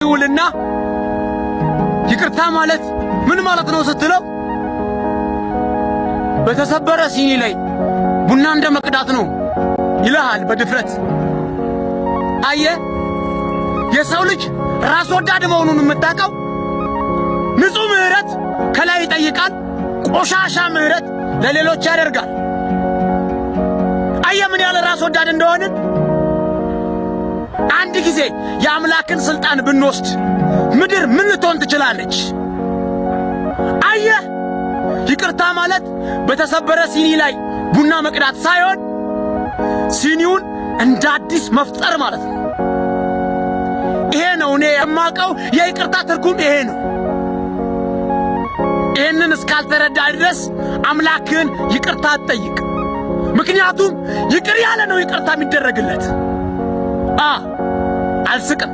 ትውልና ይቅርታ ማለት ምን ማለት ነው ስትለው በተሰበረ ሲኒ ላይ ቡና እንደ መቅዳት ነው ይልሃል በድፍረት። አየህ፣ የሰው ልጅ ራስ ወዳድ መሆኑን የምታውቀው ንጹሕ ምሕረት ከላይ ይጠይቃል፣ ቆሻሻ ምሕረት ለሌሎች ያደርጋል። አየህ ምን ያለ ራስ ወዳድ እንደሆንን። አንድ ጊዜ የአምላክን ስልጣን ብንወስድ ምድር ምን ልትሆን ትችላለች? አየህ፣ ይቅርታ ማለት በተሰበረ ሲኒ ላይ ቡና መቅዳት ሳይሆን ሲኒውን እንደ አዲስ መፍጠር ማለት ነው። ይሄ ነው እኔ የማውቀው የይቅርታ ትርጉም ይሄ ነው። ይህንን እስካልተረዳ ድረስ አምላክህን ይቅርታ አትጠይቅ። ምክንያቱም ይቅር ያለ ነው ይቅርታ የሚደረግለት። አልስቅም።